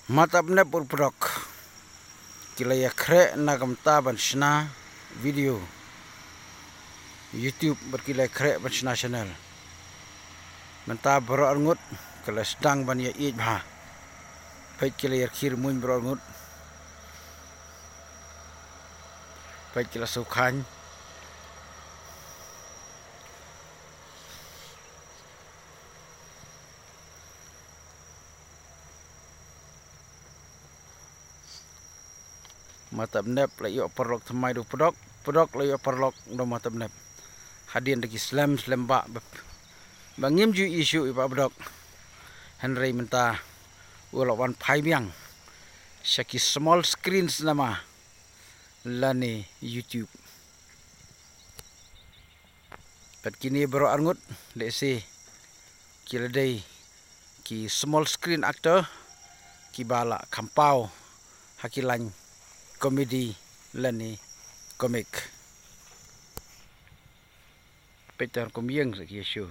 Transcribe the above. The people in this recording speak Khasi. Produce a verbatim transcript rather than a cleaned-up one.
Mata bnep u Pdok ki la ïa khreh na ka mynta ban shna video YouTube bad ki la ïa khreh ban shna channel. Mynta baroh arngut ki la sdang ban ïa ïeit bha. Peit ki la ïa rkhie rmuin baroh arngut. Peit ki la sngewkhlaiñ. Mata bnep la ïoh paralok thymmai da u Pdok, Pdok la ïoh paralok da u mata bnep. Hadien da ki slem slem ba, ba ngim ju ïohi shuh ïa u Bah Pdok. Hynrei mynta u la wan phai biang sha ki small screens namar lane YouTube. Bad kine baroh arngut lehse ki la dei ki small screen actor kiba la kham paw ha ki laiñ comedy lane comic. Peit tang kum ïeng sa ki ïa shu.